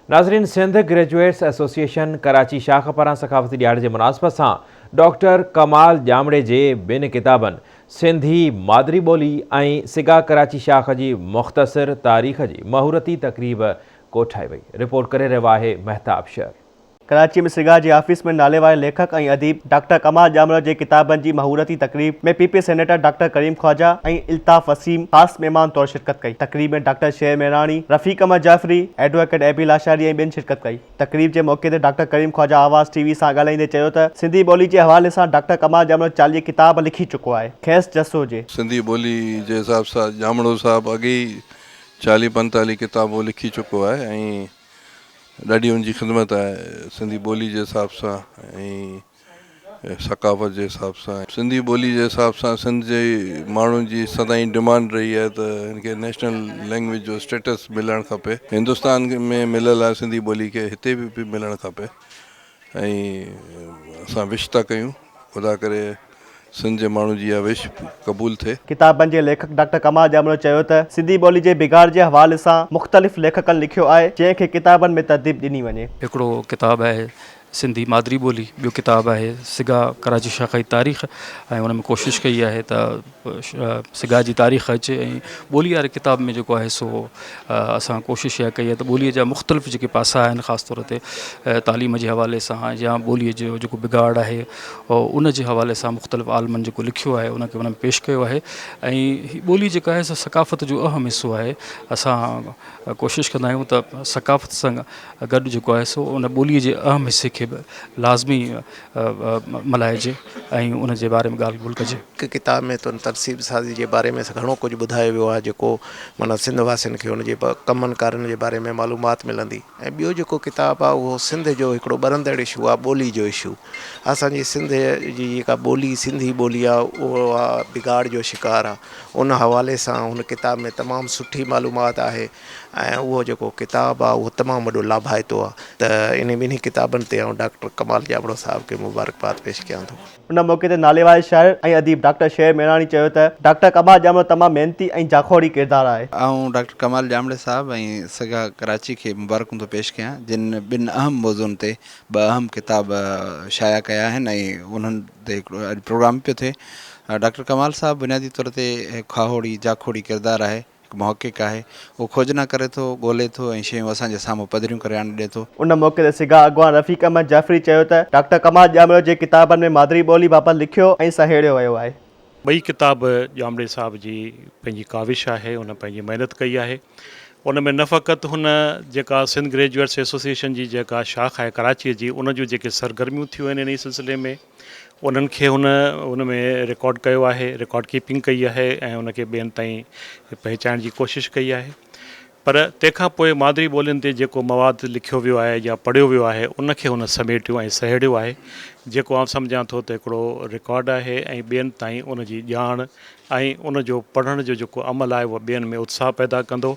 ناظرين Sindh graduates association Karachi شاخ پاران ثقافتي ڏهاڙي جي مناسبت سان ڊاڪٽر ڪمال ڄامڙي جي ٻن ڪتابن سنڌي مادري ٻولي ۽ سگا ڪراچي شاخ جي مختصر تاريخ جي مهورتي تقريب ڪوٺائي وئي رپورٽ ڪري رهيو آهي مهتاب شر. ڪراچي ۾ سگا جي آفيس ۾ ناليواري ليکڪ ۽ اديب ڊاڪٽر ڪمال ڄامڙو جي ڪتابن جي مهورتي تقريب ۾ P P senator doctor Karim Khawaja ۽ Altaf Waseem خاص مهمان طور شرڪت ڪئي. تقريب ۾ doctor Sher Mehrani, Rafiq Ahmed Jafri, advocate A B Lashari ۽ ٻين شرڪت ڪئي. تقريب جي موقعي تي ڊاڪٽر ڪريم خواجه آواز ٽي وي سان ڳالهائيندي چيو ته سنڌي ٻولي جي حوالي سان ڊاڪٽر ڪمال ڄامڙو 40 ڪتاب لکي چڪو آهي، کيس جس هجي. سنڌي ٻولي جي حساب سان ڄامڙو صاحب اڳي ئي 40 45 ڪتاب لکي چڪو آهي ۽ ڏاڍي ان جي خدمت آهي سنڌي ٻولي جي حساب سان ۽ ثقافت جي حساب سان سنڌي ٻولي جي حساب سان سنڌ جي ماڻهن جي سدائين ڊمانڊ رهي آهي ته هن کي نيشنل لينگويج جو اسٽيٽس ملڻ کپي هندستان ۾ مليل آهي سنڌي ٻولي کي هتي به ملڻ کپي ۽ اسان وش ٿا ڪيون خدا ڪري سنڌ جي ماڻهن جي اها وش قبول ٿئي. ڪتابن جي ليکڪ ڊاڪٽر ڪمال ڄامڙو چيو ته سنڌي ٻولي جي بگاڙ جي حوالي سان مختلف ليکڪن لکيو آهي جنهن کي ڪتابن ۾ ترتيب ڏني وڃي. هڪڙو ڪتاب آهي سنڌي مادري ٻولي، ٻيو ڪتاب آهي سگا ڪراچي شاخ جي تاريخ ۽ ان ۾ ڪوشش ڪئي آهي ته سگا جي تاريخ اچي ۽ ٻولي واري ڪتاب ۾ جيڪو آهي سو اسان ڪوشش اها ڪئي آهي ته ٻوليء جا مختلف جيڪي پاسا آهن خاص طور تي تعليم جي حوالي سان يا ٻوليء جو جيڪو بگاڙ آهي ان جي حوالي سان مختلف عالمن جيڪو لکيو آهي ان کي ان ۾ پيش ڪيو آهي ۽ هي ٻولي جيڪا آهي سا ثقافت جو اهم حصو آهي اسان ڪوشش ڪندا آهيون ته ثقافت سان گڏ جيڪو آهي سو ان ٻوليء جي اهم حصي کي به لازمي ملهائجي ۽ ان جي باري ۾ ڳالهه ٻولهه ڪجي. هڪ ڪتاب ۾ ته ان ترسيب سازي جي باري ۾ گهڻو ڪجهه ٻڌايو ويو آهي جيڪو معنيٰ سنڌ واسين کي ان جي ڪمن ڪارين جي باري ۾ معلومات ملندي ۽ ٻيو جيڪو ڪتاب آهي اهو سنڌ جو هڪڙو ٻرندڙ اشو آهي ٻولي جو اشو اسان جي سنڌ جي جيڪا ٻولي سنڌي ٻولي آهي اها بگاڙ جو شڪار آهي ان حوالي سان هن ڪتاب ۾ تمام سٺي معلومات آهي ۽ اهو جيڪو ڪتاب آهي اهو تمام وڏو لاڀائتو آهي ته انهي ٻنهي ڪتابن تي آئون ڊاڪٽر ڪمال ڄامڙو صاحب کي مبارڪباد پيش ڪيان ٿو. ان موقعي تي ناليواري شاعر ۽ اديب ڊاڪٽر شير ميراڻي چيو ته ڊاڪٽر ڪمال ڄامڙو تمام محنتي ۽ جاکوڙي ڪردار آهي. آئون ڊاڪٽر ڪمال ڄامڙي صاحب ۽ سگا ڪراچي کي مبارڪون ٿو پيش ڪيان جن ٻن اهم موضوعن تي ٻه اهم ڪتاب شايع ڪيا آهن ۽ انهن تي هڪڙو اڄ پروگرام پيو ٿئي. ڊاڪٽر ڪمال صاحب بنيادي طور تي هڪ کاهوڙي جاکوڙي ڪردار آهي. هڪ محقق آهي. هو کوجنا ڪري ٿو، ڳولي ٿو ۽ شيون اسان جي سامهون پڌريون ڪري آڻي ڏئي ٿو. ان موقعي تي سگا اڳواڻ رفيق احمد جعفري چيو ته ڊاڪٽر ڪمال ڄامڙو جي ڪتابن ۾ مادري ٻولي بابت لکيو ۽ سهيڙيو ويو آهي. ٻئي ڪتاب ڄامڙي صاحب جي پنهنجي ڪاوش آهي، هن پنهنجي محنت ڪئي آهي. ان ۾ نه فقط هن جيڪا سنڌ گريجوئيٽس ايسوسيئيشن جي جيڪا شاخ آهي ڪراچيء جي ان جون جيڪي سرگرميون ٿيون آهن انهيء سلسلي ۾ انهن کي هن ان ۾ رڪارڊ ڪيو آهي، رڪارڊ ڪيپنگ ڪئي آهي ۽ ان کي ٻين تائين پهچائڻ جي ڪوشش ڪئي آهي پر تنهن کان پوء مادري ٻولين تي جيڪو مواد لکيو ويو آهي يا پڙهيو ويو آهي ان کي هن سميٽيو ۽ سهيڙيو آهي جيڪو آئون سمجهان ٿو ته هڪڙو رڪارڊ آهي ۽ ٻين تائين ان جي ڄاڻ ۽ ان جو پڙهڻ جو جيڪو عمل آهي اهو ٻين ۾ اتساهه پيدا ڪندو.